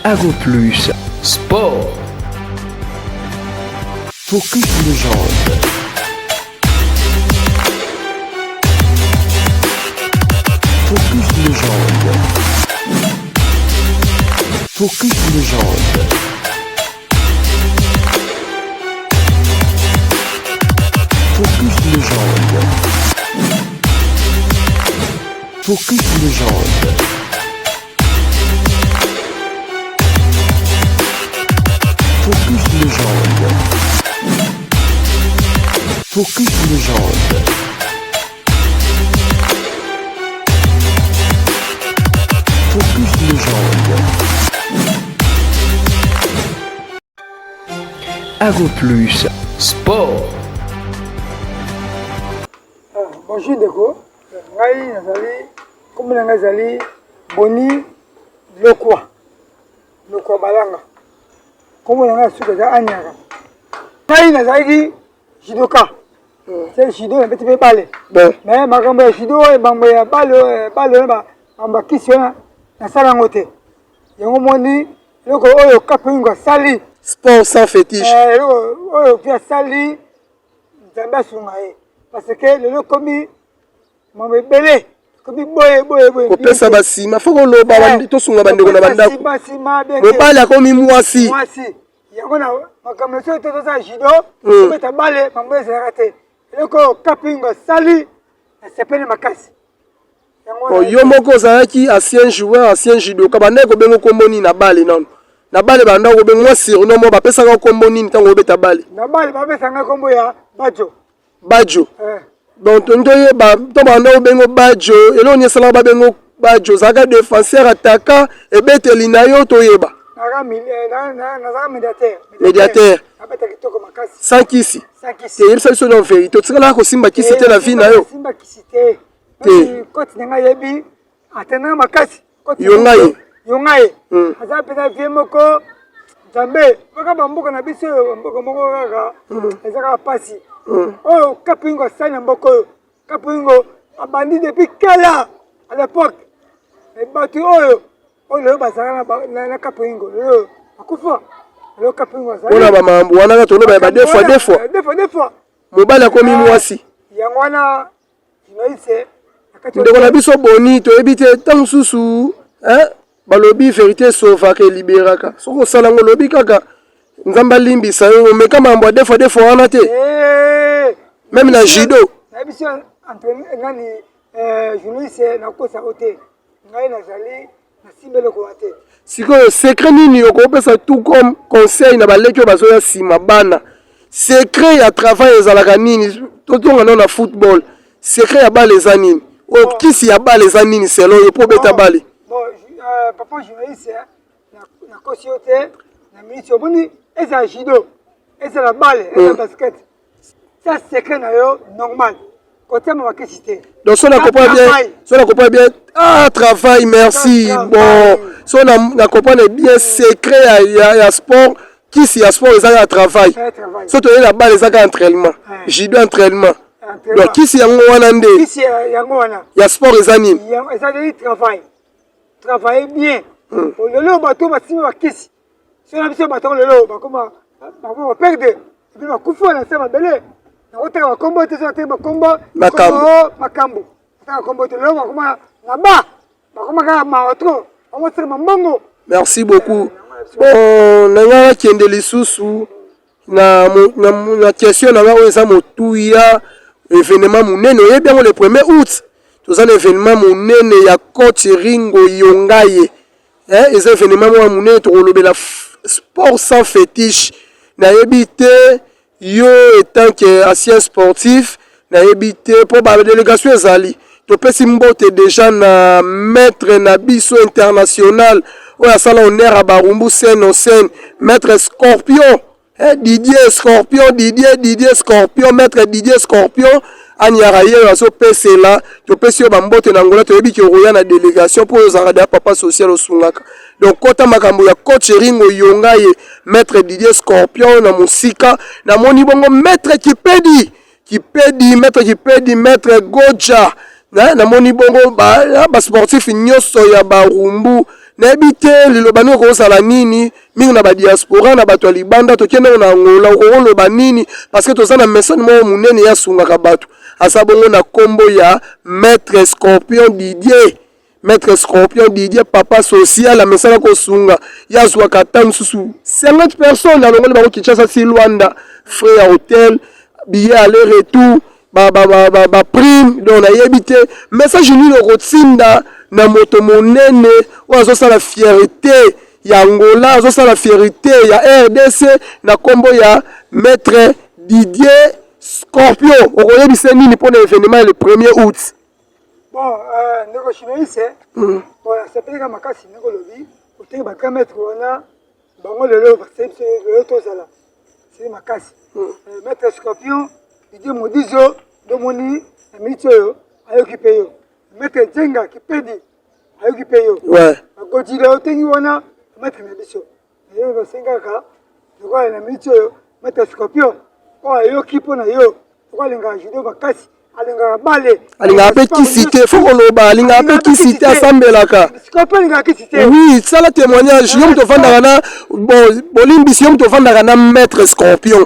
Ago Plus Sport. Focus Légende. Focus Légende. Focus Légende. Focus Légende. Focus Légende. Focus Légende. Focus Légende. Focus Légende. Ago Plus Sport. Ah, bonjour ndeko, ngai nazali kombo na ngai ezali Boni Lokwa Lokwa Balanga, kombo na ngai ya suka eza Anyaka. Ngai nazalaki judoka se judo nabeti mpe bale mais makambo ya judo oyo makambo ya bale bale wana makambo ya kisi wana nasala yango te yango moni eloko oyo Kapingu asali sport sans fétiche eh, eloko oyo mpe asali Nzambe asunga ye parce que lelo ekomi mambo ebele ekomi boye boye boye kopesa basima fo koloba eh, tosunga bandeko na bandako mobali akomi mwasi mwasi yango na makambo soki tozosala judo hmm. tobeta bale mambo ezalaka te eloko oyo Kapingu asali nasepeli makasi Bon, yo moko ozalaki ancien joueur ancien judoka bandaki kobenga nkombo nini na bale nano na bale banda kobenga mwa surnom moko bapesaka nkombo nini ntango obeta bale na bale bapesa ngai nkombo ya bajo bajo eh. donc tolingi toyeba ntango banda kobenga bajo eloko nini esalaka babenga bajo ozalaka défenseur ataka ebeteli na yo toyeba nazalaka médiateur médiateur sans kisi teyebisa biso na vérité otikalaka kosimba kisi te na vie na yo te koti na ngai yebi atendanga makasi yo ngai yo ngai hmm. aza mpenza vie moko nzambe kaka bamboka na biso oyo bamboka moko kaka hmm. eza kaka mpasi hmm. oyo kapingo asali na mboka oyo kapingo abandi depuis kala à l'époque bato oyo oyo lelo bazalaka na kapingo lelo akufa lelo kapingo azali mpona bamambo wana kaka toloba ya ba deux fois deux fois deux fois deux fois mobali akomi mwasi yango wana ndeko na biso boni toyebi te ntango mosusu balobi verité esovaka eliberaka soki osala yango olobi kaka nzambe alimbisa yo omeka mambo ya defo defo wana te eh, meme na judo nayebisi nani eh, journaliste nakosa yo te ngai nazali nasimba eloko wana te sikoyo secret nini okopesa tout comme conseil na baleki oyo bazoya nsima bana secret ya travail ezalaka nini totonga nao na football secret ya bale eza nini oyo kisi ya bale eza nini selon yo mpo obeta bale bon euh, papa journaliste nakosi yo te na miniti omoni ezala judo ezala bale ezala hmm. basket ça secret na yo normal kotiama bakisi te donc so na comprendre bien so na comprendre bien ah travail merci bon so na, na comprendre bien secret ya, ya, ya sport kisi ya sport eza kaka travail so toyei na bale eza kaka entraînement judo entraînement donc kisi yango wana nde ya sport eza nini ezali travail travailler bien hmm. lelo bato basimbi bakisi soki na biso bato yango lelo bakoma bakoma baperde epi bakufa na se mabele nakoteka bakombo te soki nateki bakombo makambo makambo nateka bakombo te lelo bakoma na ba bakoma kaka mawa trop bakoma mambongo merci beaucoup bon na ngai nakende lisusu na, na, na question na ngai oyo eza motuya événement monene oyebi yango le premier août toza na événement monene ya coach ringo yongaye Eh, eza evenement moko ya monene tokolobela sport sans fétiche nayebi te yo etant que ancien sportif nayebi te mpo badélégation ezali topesi mbote déjà na maître na biso international oyo asala honneur ya barumbu scène en scène maître scorpion Eh, Didier Scorpion, Didier, Didier Scorpion, maître Didier Scorpion, anyara ye oyo azopesela topesi yo bambote na Angola toyebi ke okoya na délégation mpo oyo ozalaka deya papa social osungaka donc kota makambo ya coach Ringo Yonga ye maître Didier Scorpion na mosika namoni bongo maître Kipedi Kipedi maître Kipedi maître Goja namoni bongo ba, ba sportif nyonso ya barumbu. Nayebi te liloba nini okozala nini mingi na badiaspora na bato ya libanda tokende na Angola, okokoloba nini? Parce que toza na mesone moko monene ye asungaka bato, aza bongo na nkombo ya Maître Scorpion Didier. Maître Scorpion Didier, papa social, amesana kosunga. Ye azwaka ata mosusu 50 personnes, alongoli bango Kinshasa si Luanda, frais ya hotel, billet aller retour, ba ba ba ba, ba prime. Donc nayebi te message nini okotinda na moto monene oyo azosala fierté ya Angola, azosala fierté ya RDC na nkombo ya Maître Didier Scorpion. Okoyebisa nini mpona événement ya le 1er août? Bon, ndeko journaliste, bon, nasepelika makasi ndenge olobi otenge ba grand maître wana. Bango lelo basali biso, lelo tozala seli makasi. Maître Scorpion Didier Modizo, ndomoni na miniti oyo ayoki mpe yo. Maître Jenga Kipedi ayoki mpe yo. Bagodila otengi wana, maître na biso nayo basengaka lokola na miniti oyo maître Scorpion oyo ayoki mpo na yo, lokola alingaka judo makasi, alingaka bale. Alingaka mpe kisi te, fo koloba alingaka mpe kisi te, asambelaka. Scorpion alingaka kisi te. Oui, sala témoignage. Yo moto ovandaka na, bon, bolimbisi, yo moto ovandaka na Maître Scorpion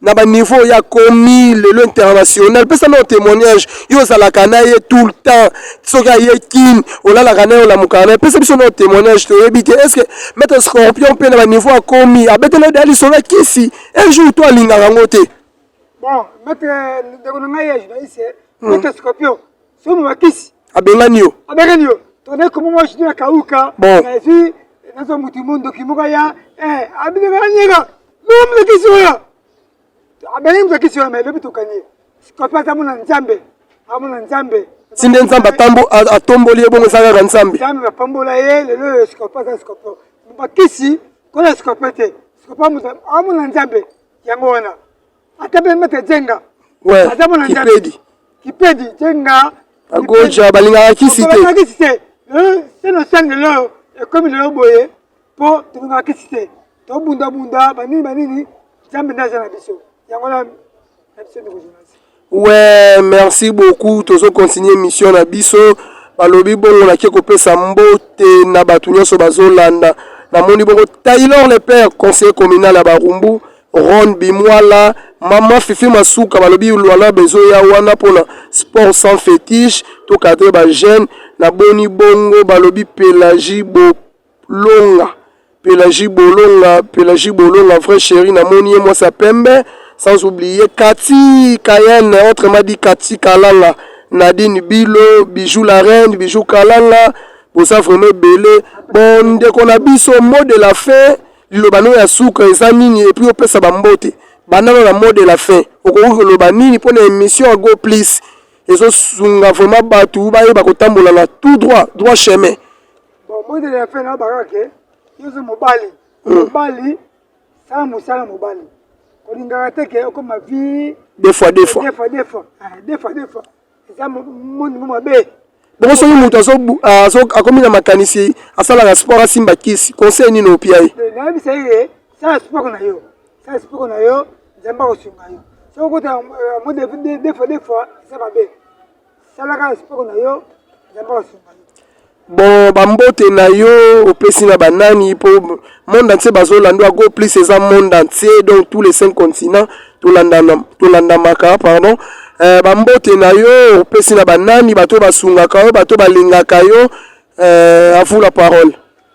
na baniveau ya komi lelo international, pesa na témoignage. Yo ozalaka na ye tout le temps, soki aye Kine olalaka na ye, olamukaka na ye. Pesa biso na témoignage, toyebi te est ce que Maître Scorpion mpe na baniveau akomi abetela deya lisolo ya kisi un jour to alingaka yango te? Bon, maître, ndeko na ngai ya journaliste, maître Scorpion soki mobakisi Abengani yo. Abengani yo. Tokendaki komo mwa judo ya kauka. Nazwi, nazwa mutu mo ndoki moko ya abinaka nyeka moto kisi oyo, abengi moto kisi oyo, mais elobi tokani ye. Scorpion aza mona Nzambe, amona Nzambe. Ti nde Nzambe atomboli ye bongo, eza kaka Nzambe. Nzambe bapambola ye. Lelo oyo Scorpion aza Scorpion, bakisi kona Scorpion te. Scorpion moto amona Nzambe, yango wana ata mpe maître Jenga aza mona Nzambe. Kipedi. Kipedi Jenga. Bagoja balingaka kisi te. Balingaka kisi te. Lelo seno sane, lelo ekomi lelo boye mpo tolingaka kisi te, tobundabunda banini banini, Nzambe nde aza na biso, yango na biso, ndeko journaliste. Ouais, merci beaucoup. Tozo continuer mission na biso. Balobi bongo nake kopesa mbote na bato nyonso bazolanda. Namoni bongo Taylor le père, conseiller communal ya Barumbu, Ron Bimwala, mama Fifi Masuka, balobi Lwala bezoya wana mpona sport sans fétiche, to cadre ba jeune. Naboni bongo balobi Pélagie Bolonga. Pélagie Bolonga, Pélagie Bolonga, vrai chéri, namoni ye mwasi ya pembe, sans oublier Cathy Cayenne, autrement dit Cathy Kalanga, Nadine Bilo, Bijou la reine, Bijou Kalanga, boza vraiment ebele. Bon, ndeko na biso, mot de la fin, liloba no ya suka eza nini? Et puis opesa bambote. Bandano na mot de la fin. Okoki koloba nini mpona émission ya Go Plus? Ezosunga vraiment bato bayeba kotambola na tout droit, droit chemin. Bon, mot de la fin na bakaka ke yo oza mobali, mobali sala mosala mobali, kolingaka te ke okoma vie Deux fois, deux fois. Deux fois, deux fois. Ah, deux fois, deux fois eza mondi mo mabe. Bongo soki moto akomi na makanisi asalaka sport, asimba kisi, conseil nini opia ye? Nayebisa ye, sala sport na yo, sala sport na yo, Nzambe akosunga yo. Soki okota mo deux fois, deux fois eza mabe, salaka sport na yo, Nzambe akosunga yo. Bon, bambote na yo opesi na banani mpo monde entier bazolanda ya Go Plus? Eza monde entier, donc tous les cinq continents tolandamaka, pardon. Bambote na yo opesi na banani, bato basungaka yo, bato balingaka yo, à vous la parole.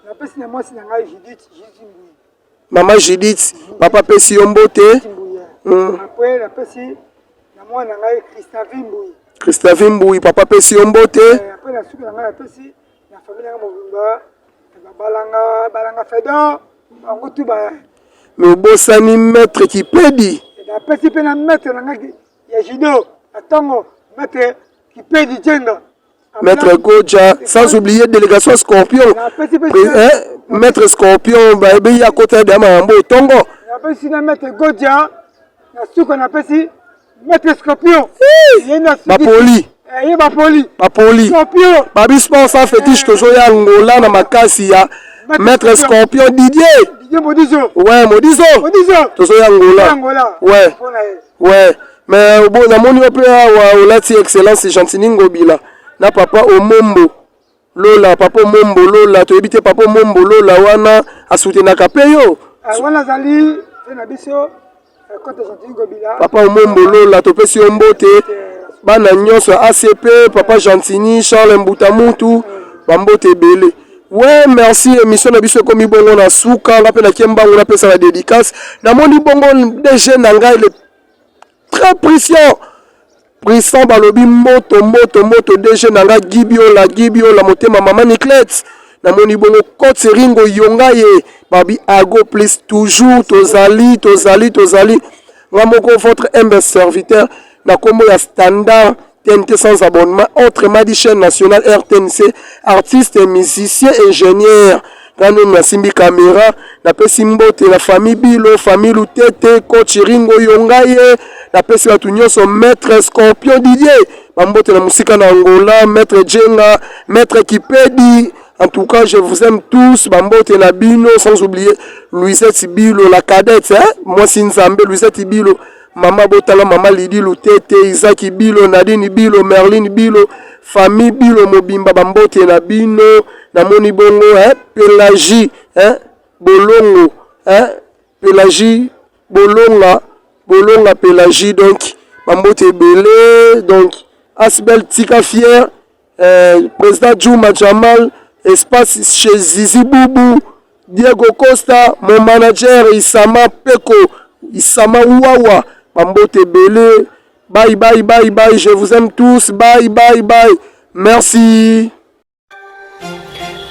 Napesi na mwasi na ngai Judith, Judith Mbuyi. Mama Judith, papa apesi yo mbote. Après napesi na mwana na ngai Christavi Mbuyi. Christavi Mbuyi, papa apesi yo mbote. Après na suki na ngai, napesi na famille na ngai mobimba, babalanga balanga Fedor, bango tu ba. Mais obosani maître Kipedi. Napesi mpe na maître na ngai ya judo na ntongo, maître Kipedi Jenga. Maître Goja, sans oublier délégation Scorpion. Hein, Maître Scorpion, bayebi ya kota ya makambo tongo. Napesi na maître Goja, na suka napesi maître Scorpion. Bapoli. Ye bapoli. Bapoli. Scorpion. Babi sport sans fétiche, tozoya Angola na makasi ya Maître Scorpion Didier. Didier Modizo. Ouais, Modizo. Modizo. Tozoya Angola. Angola. Ouais. Mais bon, namoni yo mpe awa olati excellence Gentini Ngobila na papa Omombo. Lola papa Mombo Lola toyebi te papa Mombo Lola wana asutenaka mpe yo ah, wana azali mpe na biso eh, papa Mombo Lola topesi yo mbote bana nyonso ya ACP papa Gentini Charles Mbutamutu bambote ebele we merci émission na biso ekomi bongo na suka nga mpe nakie mbangu napesa ba dédicace namoni bongo DG na ngai le très puissant puissant balobi mboto mboto mboto DG na nga gibiola gibiola motema mama Niclette namoni bongo cote ringo yonga ye babi ago plus toujours tozali tozali tozali nga moko votre humble serviteur na kombo ya standard TNT sans abonnement autrement dit chaîne nationale RTNC artiste musicien ingénieur nga nde nasimbi kamera napesi mbote na famille bilo famille lutete coach ringo yonga ye napesi bato nyonso maître scorpion didier bambote na mosika na angola maître jenga maître kipedi en tout cas je vous aime tous bambote na bino sans oublier louisette bilo la cadette hein? mwasi nzambe louisette bilo mama botala mama lidi lutete isaki bilo nadine bilo merline bilo famille bilo mobimba bambote na bino namoni bongo hein? pelagie hein? bolongo hein? pelagie bolonga bolonga pelagie donc bambote ebele donc asbel tika fier eh, président juma jamal espace chez zizi bubu diego costa mon manager isama peko isama wawa bambote ebele bye bye bye bye je vous aime tous bye bye bye merci.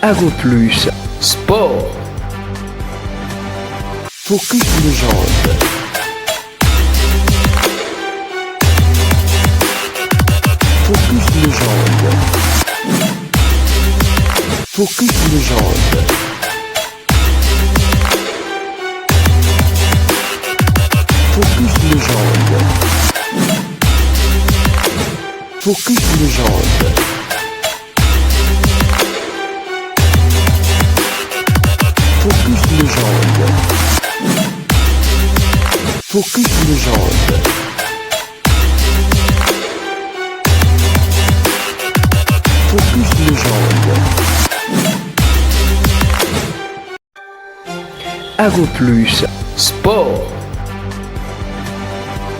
Ago Plus Sport. Focus Légende. Focus Légende. Focus Légende. Focus Légende. Focus Légende. Focus Légende. Focus Légende. Focus Légende. Ago Plus Sport.